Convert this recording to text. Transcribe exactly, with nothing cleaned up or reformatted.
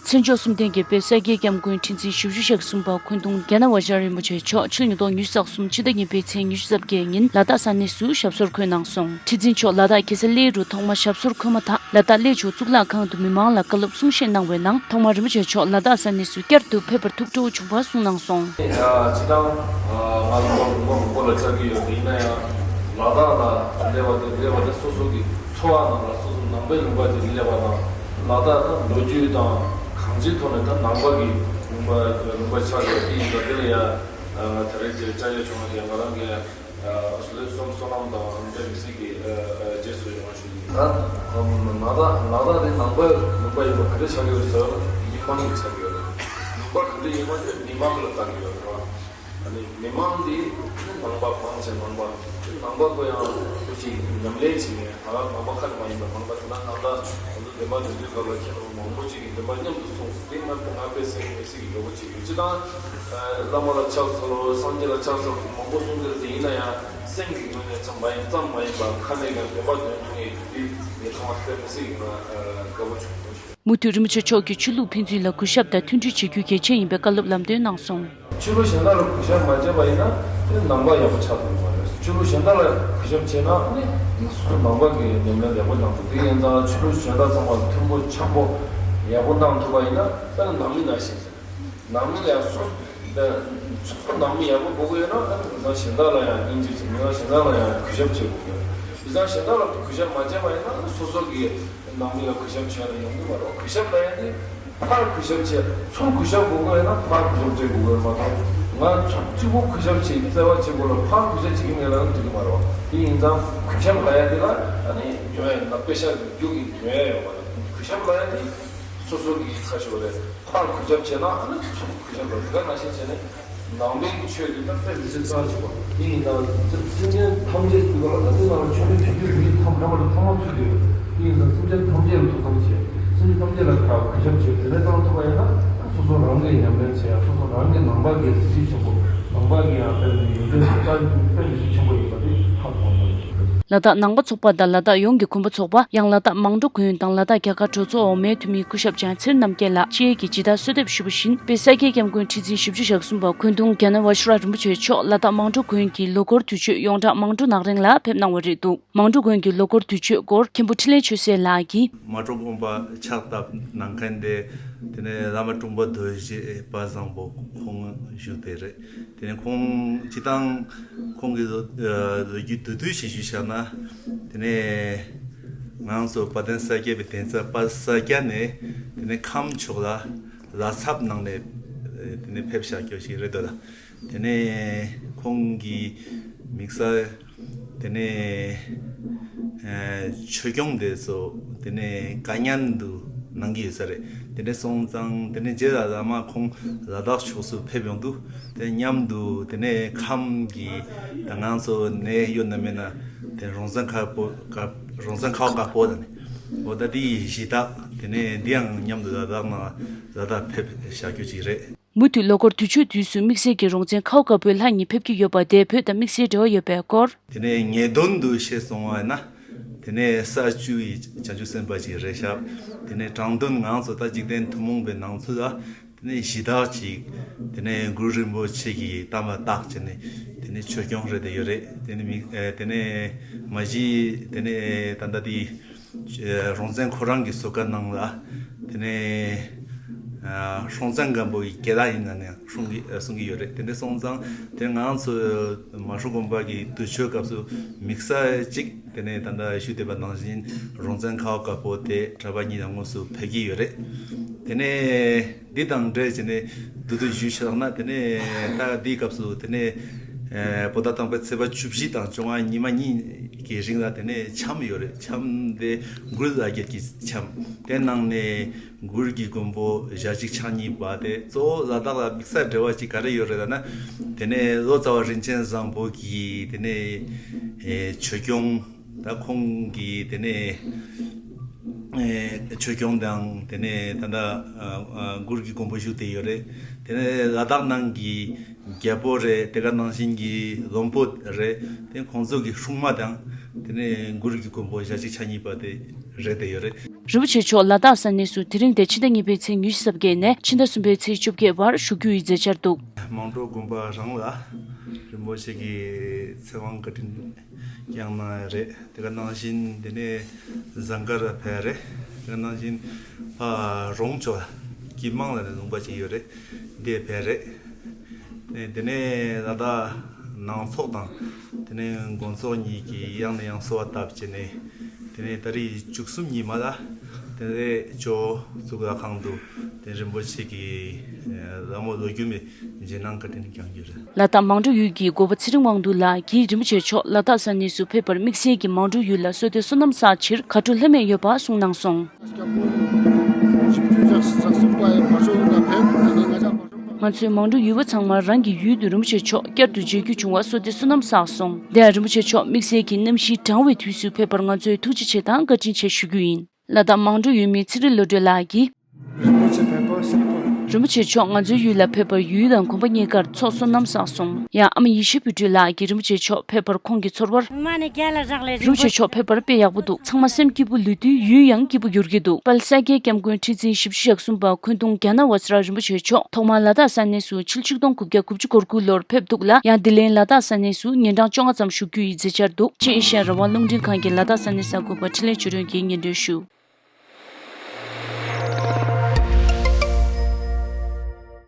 མཚན་མཆོག་གསུམ་ལྡན་གྱི་དཔལ་ས་སྐྱའི་སྐྱབས་མགོན་ཁྲི་འཛིན་བཞི་བཅུ་ཞེ་གསུམ་པ་འཁོན་གདུང་རྒྱ་ནག་པ་ཞང་རིན་པོ་ཆེ་མཆོག་ཕྱི་ལོ་ཉིས་སྟོང་ཉི་ཤུ་རྩ་གསུམ་ཕྱི་ཟླ་གཉིས་པའི་ཚེས་ཉི་ཤུ་རྩ་བརྒྱད་ཉིན་ལ་དྭགས་ས་གནས་སུ་ཞབས་སོར་འཁོད་གནང་སོང་། ཁྲི་འཛིན་མཆོག་ལ་དྭགས་རྒྱལ་ས་གླེ་རུ་ཐོག་མ་ཞབས་སོར་འཁོད་མ་ཐག་ལ་དྭགས་གླེ་ཆུ་གཙུག་ལག་ཁང་དུ་མི་མང་ལ་བཀའ་སློབ་གསུང་བཤད་གནང་བའི་ནང་ཐོག་མར་རིན་པོ་ཆེ་མཆོག་ལ་དྭགས་ས་གནས་སུ་བསྐྱར་དུ་ཕེབས་པར་ཐུགས་སྤྲོ་བྱུང་བ་གསུངས་གནང་སོང་། ཡ། སྤྱིར་བཏང་ང་ལུང་པ་ལུང་པ་མང་པོ་ལ་བཅར་གྱི་ཡོད་དེ། ཡིན་ན་ཡང་ལ་དྭགས་ལ་སླེབས་པ་དེ་སླེབས་པ་དེ་སོ་སོ་གི་འཚོ་བ་ནང་ལ་སོ་སོ་ནང་པའི་ལུང་པ་དེ་སླེབས་པ་དང་། ལ་དྭགས་དང་ལོ་རྒྱུས་དང་གང་ཅིའི་ཐོག་ནས་ད་ནང་པ་གི་ལུང་པ་ལུང་པ་ཆགས་ཡོད་དེ། ཡིན་ཙང་དེ་ལ་ཡང་ད་རེས་དེ་བཅར་ཡ་བྱུང་བ་དེ་ང་རང་གི་བསོད་བསོད་ནམས་དང་དམིགས་བསལ་གྱི་རྗེས་སུ་ཡི་རང་ཞུ་ཡིན། ད་ལ་དྭགས་ལ་དྭགས་དེ་ནང་པ་ལུང་པ་ཡིན་པ་ག་འདྲ་ཆགས་ཡོད་ཟེར་ན། མི་མང་གིས་ཆགས་ཡོད་རེད། ལུང་པ་ག་འདྲ་ཡིན་པ་དེ་མི་མང་ལ་བལྟ་གི་ཡོད་རེད་བ། ཨ་ནི་མི་མང་འདི་ནང་པ་མང་ཆེ་ནང་པ། ནང་པ་ཁོ་ཡང་ཁོ་ཅིག་ཉམས་ལེན་བྱེད་མཁན། ད་ནང་པ་ཁ་ནས་མ་ཡིན་པ་ནང་པ་དེ་ན་ནང་པ་ང་ཚོ་བདེན་པ་བདེན་རྫུན་སྐབས་ལ་མཁྱེན་པ་མང་པོ་ཅིག་གིས་བདེན་པ་མཉམ་དུ་གསུངས། དེ་ང་ང་དཔེ་སེམས་ནས་སྲིད་ཀྱི་འགྲོ་བ་ཅིག་ཡོད། སྤྱིར་བཏང་བླ་མ་ལ་ཕྱག་འཚལ་ལོ། སངས་རྒྱས་ལ་ཕྱག་འཚལ་ལོ་མང་པོ་གསུང་གི་རེད། དེ་ཡིན་ན་ཡང་སེམས་ཀྱི་ངོས་ནས་ཙམ་མ་ཡིན་ཙམ་མ་ཡིན་པ་ཁ་ནས་ཀྱང་བདེན་པ་དོན་མཐོང་ཡས་ཀྱི་དེ་ངས་མཐོང་བ་དཔེ་མི་སྲིད་ཀྱི་ང་དགའ་པོ་བྱུང་སོང་ཞེས། མུ་མཐུད་རིན་པོ་ཆེ་མཆོག་གིས་ཆོས་ལུགས་ཕན་ཚུན་ལ་གུས་ཞབས་དང་མཐུན་སྒྲིལ་བྱེད་རྒྱུ་གལ་ཆེན་ཡིན་པའི་བཀའ་སློབ་ལམ་སྟོན་གནང་སོང་། ཆོས་ལུགས་གཞན་དག་ལ་གུས་ཞབས་མ་བྱས་པ་ཡིན་ན་དེ་ནང་པ་ཡག་པོ་ཆགས་ཐུབ་ཀྱི་མ་རེད། ཆོས་ལུགས་གཞན་དག་ལ་གུས་ཞབས་བྱས་ན་ནི་སོ་སོ་ནང་པ་གི་ཉམས་ལེན་ཡག་པོ་གནང་ཐུབ། དེ་ཡིན་ཙང་ཆོས་ལུགས་གཞན་དག་ཚང་མ་ལ་མཐུན་པོ་འཆམ་པོ་ཡག་པོ་གནང་ཐུབ་པ་ཡིན་ན་ད་ནི་ནང་མི་ནང་བཞིན་རེད། ནང་མི་ལ་ཡང་སོ་སོ་ནང་མི་ཡག་པོ་དགོས་ཀྱི་ཡོད་ན། ད་ནི་མི་ཚང་གཞན་དག་ལ་ཡང་སྙིང་རྗེ་བྱེད། མི་ཚང་གཞན་དག་ལ་ཡང་གུས་ཞབས་བྱེད་དགོས་ཀྱི་ཡོད། མི་ཚང་གཞན་དག་ལ་གུས་ཞབས་མ་བྱས་པ་ཡིན་ན་སོ་སོ་གི་ནང་མི་ལ་གུས་ཞབས་བྱས་ན་ཡོང་གི་མ་རེད། གུས་ཞབས་ལ་ཡང་ནི་ཕར་གུས་ཞབས་བྱས། ཚུར་གུས་ཞབས་དགོས་ཀྱི་ཡོད་ན་ཕར་གུས་ཞབས་བྱེད་དགོས་ཀྱི་ཡོད་མ་གཏོགས། ང་ཚུར་གཅིག་པོ་གུས་ཞབས་བྱེད་བརྩེ་བ་བྱེད་དགོས་ལ་ཕར་གུས་ཞབས་བྱེད་ཀྱི་མེད་ལ་འགྲིག་གི་མ་རེད། དེ་ཡིན་ཙང་གུས་ཞབས་ལ་ཡང་དེ་ལ་ཨ་ནི་ཡོང་ཡ་ཡིན་ན་དཔེ་ཤ་རྒྱུག་གི་ཡོང་ཡ་ཡོད་མ་རེད། གུས་ཞབས་ལ་ཡང་དེ་སོ་སོ་གི་ཁ་ཤོ་རེད། ཕར་གུས་ཞབས་བྱས་ན་ཨ་ནི་ཚུར་གུས་ཞབས་རེད། དེ་ག་ནང་བཞིན་བྱས་ནས། ནང་པའི་གི་ཆོས་དེ་ད་དཔེ་མི་སྲིད་གཙང་ཆེ་བ། དེ་ཡིན་ཙང་སེམས་ཅན་ཐམས་ཅད་ཀྱི་བར་ལ་ད་དེ་ནང་ལ་ཆོས་ལུགས་དེ་རྒྱུད་མི་ཐམས་ཐམས་ཅད་ལ་ཐུགས་བསམ་བྱས། སེམས་ཅན་ཐམས་ཅད་ལ་ཐུགས་བསམ་བྱས། སེམས་ཅན་ཐམས་ཅད་ལ་ཁ་གུས་ཞབས་བྱས། དེ་འདྲ་བཏང་ཐུབ་པ་ཡིན་ན་སོ་སོ་རང་གི་ཉམས་ལེན་བྱས་ཡ། སོ་སོ་རང་གི་ནང་པ་གི་གཟི་བརྗིད་ཆེན་པོ། ནང་པ་གི་ཡང་དཔེ་མི་ཡོན་ཏན་དཔེ་དཔེ་མི་སྲིད་ཆེན་པོ་ཡིན་པ་དེ་ཧ་གོ་དགོས། ལ་དྭགས་ནང་པ་ཚོགས་པ་དང་ལ་དྭགས་ཡོངས་ཀྱི་དགོན་པ་ཚོགས་པ། ཡང་ལ་དྭགས་མང་གྲོ་དགོན་དང་ལ་དྭགས་རྒྱ་གར་གྲོས་ཚོགས་འོག་མའི་འཐུས་མི་སྐུ་ཞབས་ལྕམ་ཚེ་རིང་རྣམ་རྒྱལ་ལགས་བཅས་ཀྱིས་ཇི་ལྟར་གསོལ་འདེབས་ཞུས་པ་བཞིན། དཔལ་ས་སྐྱའི་སྐྱབས་མགོན་ཁྲི་འཛིན་བཞི་བཅུ་ཞེ་གསུམ་པ་འཁོན་གདུང་རྒྱ་ནག་པ་ཤྲ་རིན་པོ་ཆེ་མཆོག་ལ་དྭགས་མང་གྲོ་དགོན་གྱི་ལོ་འཁོར་དུས་མཆོད་ཡོངས་གྲགས་མང་གྲོ་ནག་རིང་ལ་ཕེབས་གནང་བ་རེད་འདུག་མང་གྲོ་དགོན་གྱི་ལོ་འཁོར་དུས་མཆོད་སྐོར་མཁན་པོ་འཕྲིན་ལས་ཆོས་སྲས་ལགས་ཀྱིས། མང་གྲོ་དགོན་པ་ཕྱག་བཏབ་གནང་མཁན་དེ། དེ་ནས་བླ་མ་དྲུང་པ་རྡོ་རྗེ་དཔལ་བཟང་པོ་ཁོང་བཞུགས་དེ་རེད། དེ་ནས་ཁོང་སྤྱི་བཏང་ཁོང་གི་ལོ་ཨ་ལོ་རྒྱུས་བསྡུས་བསྡུས་ཤིག་ཞུས་བཞག་ན། དེ་ནས་ང་ཚོ་དཔལ་ལྡན་ས་སྐྱ་པའི་གདན་ས་དཔལ་ས་སྐྱ་ནས་དེ་ནས་ཁམས་ཕྱོགས་ལ་ལ་ཚབ་གནང་ནས་དེ་ནས་ཕེབས་བཞག་རྒྱུ་ཞིག་རེད་འདུག་ལ། དེ་ནས་ཁོང་གི་དམིགས་བསལ་དེ་ནས་ཨ་ཆོས་སྐྱོང་དེ་ཚོ་དེ་ནས་བཀའ་ཉན་དུ་གནང་གི་ཡོད་ས་རེད། དེ་འདྲ་སོང་ཙང་དེ་ནས་རྗེས་ལ་བླ་མ་ཁོང་ལ་དྭགས་ཕྱོགས་སུ་ཕེབས་ཡོང་དུས་དེ་མཉམ་དུ་དེ་ནས་ཁམས་ཀྱི་ད་ང་ཚོ་ནས་ཡོད་ན་མེད་ན་དེ་རོང་བཙན་ཁ་པོ་ཁ་རོང་བཙན་ཁ་བ་དཀར་པོ་དང་ནི་འོ་ད་དེའི་གཞི་བདག་དེ་ནས་འདི་ཡང་མཉམ་དུ་ལ་དྭགས་ནང་ལ་དྭགས་ཕེབས་བཞག་རྒྱུ་ཅིག་རེད། མུ་མཐུད་ལོ་འཁོར་དུས་མཆོད་དུས་སུ་དམིགས་བསལ་གྱི་རོང་བཙན་ཁ་བ་དཀར་པོའི་ལྷ་ཉིད་ཕེབས་ཀྱི་ཡོད་པ་དེ་བོད་དང་དམིགས་བསལ་འབྲེལ་བ་ཡོད་པའི་སྐོར། དེ་ནས་ངེས་དོན་དུ་བཤད་སོང་བ་ཡིན་ན། དེ་ནས་ས་བཅུ་ཡི་བྱང་ཆུབ་སེམས་དཔའ་ཅིག་རེད་ཤག་དེ་ནས་དྲང་དོན་ང་ཚོ་ད་འཇིག་རྟེན་ཐུན་མོང་པའི་ནང་ཚུལ་ལ། དེ་ནས་གཞི་བདག་ཅིག་དེ་ནས་གུ་རུ་རིན་པོ་ཆེ་གིས་གཏམས་ལ་བཏགས་བྱས་ནས་དེ་ནས་ཆོས་སྐྱོང་རེད་དེ་ཡོད་རེད། དེ་ནས་མི་ཨེ་དེ་ནས་མ་གཞི་དེ་ནས་ད་ལྟ་དེ་རོང་བཙན་ཁོ་རང་གི་གསོལ་ཁ་ནང་ལ་དེ་ནས་ཨ་སྲོང་བཙན་སྒམ་པོ་ཡི་སྐྱེ་བདག་ཡིན་ན་ནས་གསུང་གི་གསུང་གི་ཡོད་རེད། དེ་འདྲ་སོང་ཙང་དེ་ང་ཚོ་མང་གྲོ་དགོན་པ་གི་དུས་མཆོད་སྐབས་སུ་དམིགས་བསལ་ཅིག་དེ་ནས་ད་ལྟ་ཞུས་བསྡད་པ་ནང་བཞིན་རོང་བཙན་ཁ་བ་དཀར་པོ་དེ་གྲྭ་པ་ཉིད་ལ་དངོས་སུ་ཕེབས་ཀྱི་ཡོད་རེད། དེ་ནས་འདི་དང་འབྲེལ་བྱས་ནས་བསྡུས་བསྡུས་ཞུས་བཞག་ན། དེ་ནས་ད་འདིའི་སྐབས་སུ་དེ་ནས་ཨེ་བོད་ཟླ་དང་པོའི་ཚེས་པ་བཅུ་བཞི་དང་བཅོ་ལྔ་ཉི་མ་གཉིས་ཀྱི་རིང་ལ་དེ་ནས་འཆམ་ཡོད་རེད། འཆམ་དེ་མགུར་ལ་བརྒྱད་ཀྱི་འཆམ། དེ་ནང་ནས་མགུར་གྱི་མགོན་པོ་ཞལ་གཅིག་ཕྱག་གཉིས་པ་དེ་གཙོ་བོ་ལ་དྭགས་ལ་དམིགས་བསལ་འབྲེལ་བ་ཅིག་ག་རེ་ཡོད་རེད་ལབ་ན། དེ་ནས་ལོ་ཙཱ་བ་རིན་ཆེན་བཟང་པོ་གིས་དེ་ནས་ཨེ་ཆོས་སྐྱོང་། ད་ཁོང་གིས་དེ་ནས་ཨེ་ཆོས་སྐྱོང་དང་དེ་ནས་ད་ལྟ་ཨ་ཨ་མགུར་གྱི་མགོན་པོ་བཞུགས་བསྡད་ཡོད་རེད། དེ་ནས་ལ་དྭགས་ནང་གི་རྒྱལ་པོ་རེད། དེ་ག་ནང་བཞིན་གྱི་བློན་པོ་རེད། དེ་ཁོང་ཚོ་གི་སྲུང་མ་དང་དེ་ནས་མགུར་གྱི་མགོན་པོ་ཞལ་གཅིག་ཕྱག་གཉིས་པ་དེ་རེད་བསྡད་ཡོད་རེད། རིན་པོ་ཆེ་མཆོག་ལ་དྭགས་ས་གནས་སུ་དེ་རིང་སྟེ་ཕྱི་ཟླ་གཉིས་པའི་ཚེས་ཉི་ཤུ་རྩ་བརྒྱད་ནས་ཕྱི་ཟླ་གསུམ་པའི་ཚེས་བཅོ་བརྒྱད་བར་བཞུགས་རྒྱུ་ཡི་མཛད་འཆར་འདུག། མང་གྲོ་དགོན་པ་རང་ལ་རིན་པོ་ཆེ་གི་ཚེ་དབང་བཀའ་དྲིན་བསྐྱངས་གནང་ཡ་རེད། དེ་ག་ནང་བཞིན་དེ་ནས་ཟངས་དཀར་ཕེབས་རེད། དེ་ག་ནང་བཞིན་ཨ་རོང་ཕྱོགས་ཀྱི་དམངས་ལ་ནས་ལུང་པ་ཅིག་ཡོད་རེད། དེ་ཕེབས་རེད། ནས་དེ་ནས་ལ་དྭགས་ནང་ཚོགས་དང་དེ་ནས་དགོན་ཚོགས་གཉིས་ཀྱིས་ཡང་ནས་ཡང་གསོལ་བ་བཏབ་བྱས་ནས། དེ་ནས་ཏ་རིག་བཅུ་གསུམ་ཉིན་མ་ལ་དེ་ནས་ཇོ་གཙུག་ལག་ཁང་དུ་དེ་རིན་པོ་ཆེ་གི་ལ་མོ་ལོ་རྒྱུས་མའི་རྗེས་གནང་བཀའ་དྲིན་བསྐྱངས་རྒྱུ་རེད། ལ་དྭགས་མང་གྲོ་ཡུལ་གྱི་འགོ་པ་ཚེ་རིང་དབང་འདུས་ལགས་ཀྱིས་རིན་པོ་ཆེ་མཆོག་ལ་དྭགས་ས་གནས་སུ་ཕེབས་པར་དམིགས་བསལ་གྱི་མང་གྲོ་ཡུལ་ལ་བསོད་བདེ་བསོད་ནམས་བསགས་ཕྱིར་དགའ་སྤྲོ་ལྷད་མེད་ཡོད་པ་གསུངས་གནང་སོང་། སྐྱབས་མགོན་ཆིབས་བསྒྱུར་བཞག་བཞག་གསུམ་པ་ཡི་བར་ཤོག་ཡུལ་ལ་ཕེབས་དེ་ནས་ང་ཅག་མང་གྲོ་ང་ཚོའི་མང་གྲོ་ཡུལ་བ་ཚང་མར་རང་གི་ཡུལ་དུ་རིན་པོ་ཆེ་མཆོག་བསྐྱར་དུ་མཇལ་རྒྱུ་བྱུང་བར་བསོད་བདེ་བསོད་ནམས་བསགས་སོང་། དེ་ཡང་རིན་པོ་ཆེ་མཆོག་དམིགས་བསལ་གྱི་གནམ་གཤིས་གྲང་བའི་དུས་སུ་ཕེབས་པར་ང་ཚོས་ཐུགས་རྗེ་ཆེ་དང་བཀའ་དྲིན་ཆེ་ཞུ་རྒྱུ་ཡིན། ལ་དྭགས་མང་གྲོ་ཡུལ་མི་ཚེ་རིང་བློ་གྲོས་ལགས་ཀྱིས། རིན་པོ་ཆེ་ཕེབས་པ་གསར་པ། རིན་པོ་ཆེ་མཆོག་ང་ཚོའི་ཡུལ་ལ་ཕེབས་པར་ཡུལ་དང་དགོན་པ་གཉིས་ཀར་ཚོགས་བསོད་ནམས་བསགས་སོང་། ཡང་ཨ་མ་ཡེ་ཤེས་བུ་སྤྲུལ་ལགས་ཀྱིས་རིན་པོ་ཆེ་མཆོག་ཕེབས་པར་ཁོང་གི་ཚོར་བར། མ་ནི་རྒྱལ་ལ་རག་ལས། རིན་པོ་ཆེ་མཆོག་ཕེབས་པར་དཔེ་ཡག་པོ་འདུག། ཚང་མ་སེམས་སྐྱིད་པོ་ལུས་དུས་ཡུལ་ཡང་སྐྱིད་པོ་འགྱུར་གྱི་འདུག། དཔལ་ས་སྐྱའི་སྐྱབས་མགོན་ཁྲི་འཛིན་བཞི་བཅུ་ཞེ་གསུམ་པ་འཁོན་གདོང་རྒྱ་ནག་ཝ་ཙི་ར་རིན་པོ་ཆེ་མཆོག་ཐོག་མར་ལ་དྭགས་ས་གནས་སུ་ཕྱི་ལོ་ཆིག་སྟོང་དགུ་བརྒྱ་དགུ་བཅུ་གོ་དགུ་ལོར་ཕེབས་འདུག་ལ། ཡང་དེ་ལན་ལ་དྭགས་ས་གནས་སུ་ཉིན་གྲངས་བཅོ་ལྔ་ཙམ་བཞུགས་རྒྱུ་ཡི་མཛད་འཆར་འདུག། ཅེས་ཨེ་ཤ་ཡ་རང་དབང་རླུང་འཕྲིན་ཁང་གི་ལ་དྭགས་ས་གནས་གསར་འགོད་པ་འཕྲིན་ལས་ཆོས་སྒྲོན་གྱིས་སྙན་སྒྲོན་ཞུ།